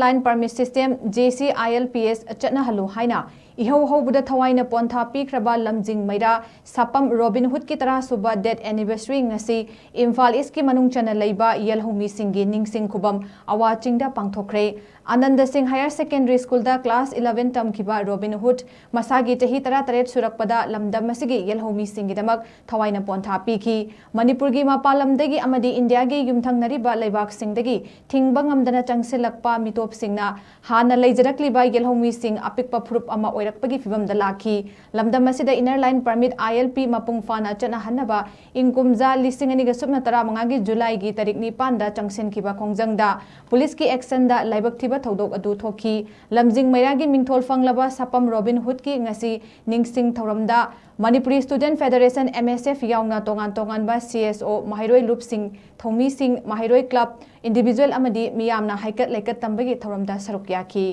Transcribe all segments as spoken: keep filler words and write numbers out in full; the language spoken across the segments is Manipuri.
Line Permit System, J C I L P S, ꯆꯠꯅꯍꯜꯂꯨ ꯍꯥꯏꯅ ꯏꯍꯧ ꯍꯧꯕꯗ ꯊꯋꯥꯏꯅ ꯄꯣꯟꯊꯥ ꯄꯤꯈ꯭ꯔꯕ ꯂꯝꯖꯤꯡ ꯃꯩꯔꯥ ꯁꯥꯄꯝ ꯔꯣꯕꯤꯟ ꯍꯨꯗꯀꯤ ꯇꯔꯥ ꯁꯨꯕ death anniversary ꯉꯁꯤ ꯏꯝꯐꯥꯜ ꯏꯁꯀꯤ ꯃꯅꯨꯡ ꯆꯟꯅ ꯂꯩꯕ ꯌꯦꯜꯍꯧꯃꯤꯁꯤꯡꯒꯤ ꯅꯤꯡꯁꯤꯡ ꯈꯨꯕꯝ ꯑꯋꯥ ꯆꯤꯡꯗ ꯄꯥꯡꯊꯣꯛꯈ꯭ꯔꯦ꯫ ꯑꯅꯟꯗ ꯁꯤꯡ Higher Secondary School ꯗ class eleven ꯇꯝꯈꯤꯕ ꯔꯣꯕꯤꯟ ꯍꯨꯗ ꯃꯁꯥꯒꯤ ꯆꯍꯤ ꯇꯔꯥꯇꯔꯦꯠ ꯁꯨꯔꯛꯄꯗ ꯂꯝꯗꯝ ꯑꯁꯤꯒꯤ ꯌꯦꯜꯍꯧꯃꯤꯁꯤꯡꯒꯤꯗꯃꯛ ꯊꯋꯥꯏꯅ ꯄꯣꯟꯊꯥ ꯄꯤꯈꯤ꯫ ꯃꯅꯤꯄꯨꯔꯒꯤ ꯃꯄꯥꯟ ꯂꯝꯗꯒꯤ ꯑꯃꯗꯤ ꯏꯟꯗꯤꯌꯥꯒꯤ ꯌꯨꯝꯊꯪꯅꯔꯤꯕ ꯂꯩꯕꯥꯛꯁꯤꯡꯗꯒꯤ ꯊꯤꯡꯕ ꯉꯝꯗꯅ ꯆꯪꯁꯤꯜꯂꯛꯄ ꯃꯤꯇꯣꯞꯁꯤꯡꯅ ꯍꯥꯟꯅ ꯂꯩꯖꯔꯛꯂꯤꯕ ꯌꯦꯜꯍꯧꯃꯤꯁꯤꯡ ꯑꯄꯤꯛꯄ ꯐꯨꯔꯨꯞ ꯑꯃ ꯑꯣꯏꯔꯛꯄꯒꯤ ꯐꯤꯕꯝꯗ ꯂꯥꯛꯈꯤ꯫ ꯂꯝꯗꯝ ꯑꯁꯤꯗ Inner Line Permit, I L P, ꯃꯄꯨꯡ ꯐꯥꯅ ꯆꯠꯅꯍꯟꯅꯕ ꯏꯪ ꯀꯨꯝꯖꯥ ꯂꯤꯁꯤꯡ ꯑꯅꯤꯒ ꯁꯨꯞꯅ ꯇꯔꯥꯃꯉꯥꯒꯤ ꯖꯨꯂꯥꯏꯒꯤ ꯇꯥꯔꯤꯛ ꯅꯤꯄꯥꯟꯗ ꯆꯪꯁꯤꯟꯈꯤꯕ ꯈꯣꯡꯖꯪꯗ ꯄꯨꯂꯤꯁꯀꯤ actionꯗ ꯂꯥꯏꯕꯛ ꯊꯤꯕ ꯊꯧꯗꯣꯛ ꯑꯗꯨ ꯊꯣꯛꯈꯤ꯫ ꯂꯝꯖꯤꯡ ꯃꯩꯔꯥꯒꯤ ꯃꯤꯡꯊꯣꯜ ꯐꯪꯂꯕ ꯁꯥꯄꯝ ꯔꯣꯕꯤꯟ ꯍꯨꯗꯀꯤ ꯉꯁꯤ ꯅꯤꯡꯁꯤꯡ ꯊꯧꯔꯝꯗ Manipuri Student Federation, M S F, ꯌꯥꯎꯅ ꯇꯣꯉꯥꯟ ꯇꯣꯉꯥꯟꯕ C S O, ꯃꯍꯩꯔꯣꯏ ꯂꯨꯞꯁꯤꯡ, ꯊꯧꯃꯤꯁꯤꯡ, ꯃꯍꯩꯔꯣꯏ club, individual ꯑꯃꯗꯤ ꯃꯤꯌꯥꯝꯅ ꯍꯩꯀꯠ ꯂꯩꯀꯠ ꯇꯝꯕꯒꯤ ꯊꯧꯔꯝꯗ ꯁꯔꯨꯛ ꯌꯥꯈꯤ꯫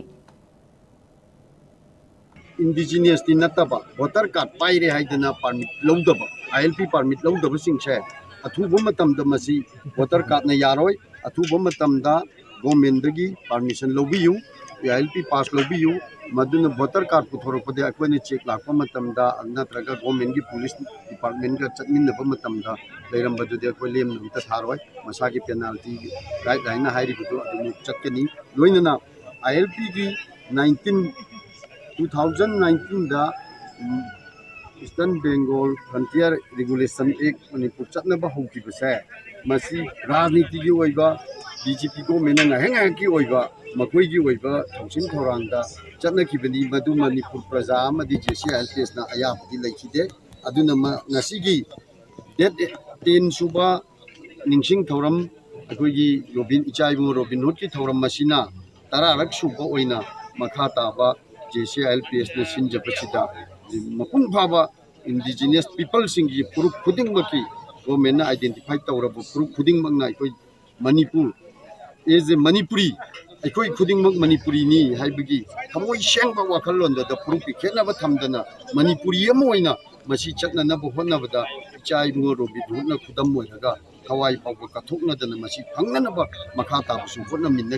Indigenousꯇꯤ ꯅꯠꯇꯕ voter card ꯄꯥꯏꯔꯦ ꯍꯥꯏꯗꯅ permit ꯂꯧꯗꯕ, I L P permit ꯂꯧꯗꯕꯁꯤꯡꯁꯦ ꯑꯊꯨꯕ ꯃꯇꯝꯗ ꯃꯁꯤ voter cardꯅ ꯌꯥꯔꯣꯏ꯫ ꯑꯊꯨꯕ ꯃꯇꯝꯗ governmentꯗꯒꯤ permission ꯂꯧꯕꯤꯌꯨ, I L P pass ꯂꯧꯕꯤꯌꯨ꯫ ꯃꯗꯨꯅ voter card ꯄꯨꯊꯣꯔꯛꯄꯗ ꯑꯩꯈꯣꯏꯅ check ꯂꯥꯛꯄ ꯃꯇꯝꯗ ꯅꯠꯇ꯭ꯔꯒ governmentꯀꯤ police departmentꯀ ꯆꯠꯃꯤꯟꯅꯕ ꯃꯇꯝꯗ ꯂꯩꯔꯝꯕꯗꯨꯗꯤ ꯑꯩꯈꯣꯏ ꯂꯦꯝꯅ ꯑꯝꯇ ꯊꯥꯔꯣꯏ꯫ ꯃꯁꯥꯒꯤ penalty guideline ꯍꯥꯏꯔꯤꯕꯗꯨ ꯑꯗꯨꯃꯛ ꯆꯠꯀꯅꯤ꯫ ꯂꯣꯏꯅꯅ I L Pꯒꯤ nineteen, two thousand nineteenꯗ Eastern Bengal Frontier Regulation Act Manipur ꯆꯠꯅꯕ ꯍꯧꯈꯤꯕꯁꯦ, ꯃꯁꯤ ꯔꯥꯖꯅꯤꯇꯤꯒꯤ ꯑꯣꯏꯕ, B J P governmentꯅ ꯉꯥꯏꯍꯥꯛ ꯉꯥꯏꯍꯥꯛꯀꯤ ꯑꯣꯏꯕ, ꯃꯈꯣꯏꯒꯤ ꯑꯣꯏꯕ ꯊꯧꯁꯤꯜ ꯊꯧꯔꯥꯡꯗ ꯆꯠꯅꯈꯤꯕꯅꯤ꯫ ꯃꯗꯨ ꯃꯅꯤꯄꯨꯔ ꯄ꯭ꯔꯖꯥ ꯑꯃꯗꯤ J C I L P Sꯅ ꯑꯌꯥꯕꯗꯤ ꯂꯩꯈꯤꯗꯦ꯫ ꯑꯗꯨꯅ ꯃ-, ꯉꯁꯤꯒꯤ date ten ꯁꯨꯕ ꯅꯤꯡꯁꯤꯡ ꯊꯧꯔꯝ, ꯑꯩꯈꯣꯏꯒꯤ ꯔꯣꯕꯤꯟ, ꯏꯆꯥ ꯏꯕꯨꯡꯉꯣ ꯔꯣꯕꯤꯟ ꯍꯨꯗꯀꯤ ꯊꯧꯔꯝ ꯑꯁꯤꯅ ꯇꯔꯥꯔꯛ ꯁꯨꯕ ꯑꯣꯏꯅ ꯃꯈꯥ ꯇꯥꯕ J C I L P Sꯅ ꯁꯤꯟꯖꯕꯁꯤꯗ ꯃꯄꯨꯡ ꯐꯥꯕ indigenous peopleꯁꯤꯡꯒꯤ ꯐꯨꯔꯨꯞ ꯈꯨꯗꯤꯡꯃꯛꯀꯤ governmentꯅ identify ꯇꯧꯔꯕ ꯐꯨꯔꯨꯞ ꯈꯨꯗꯤꯡꯃꯛꯅ ꯑꯩꯈꯣꯏ ꯃꯅꯤꯄꯨꯔ, as a Manipuri, ꯑꯩꯈꯣꯏ ꯈꯨꯗꯤꯡꯃꯛ ꯃꯅꯤꯄꯨꯔꯤꯅꯤ ꯍꯥꯏꯕꯒꯤ ꯊꯃꯣꯏ ꯁꯦꯡꯕ ꯋꯥꯈꯜꯂꯣꯟꯗꯨꯗ ꯐꯨꯔꯨꯞꯀꯤ ꯈꯦꯠꯅꯕ ꯊꯝꯗꯅ ꯃꯅꯤꯄꯨꯔꯤ ꯑꯃ ꯑꯣꯏꯅ ꯃꯁꯤ ꯆꯠꯅꯅꯕ ꯍꯣꯠꯅꯕꯗ ꯏꯆꯥ ꯏꯕꯨꯡꯉꯣ ꯔꯣꯕꯤꯟ ꯍꯨꯗꯅ ꯈꯨꯗꯝ ꯑꯣꯏꯔꯒ ꯊꯋꯥꯏ ꯐꯥꯎꯕ ꯀꯠꯊꯣꯛꯅꯗꯅ ꯃꯁꯤ ꯐꯪꯅꯅꯕ ꯃꯈꯥ ꯇꯥꯕꯁꯨ ꯍꯣꯠꯅꯃꯤꯟꯅ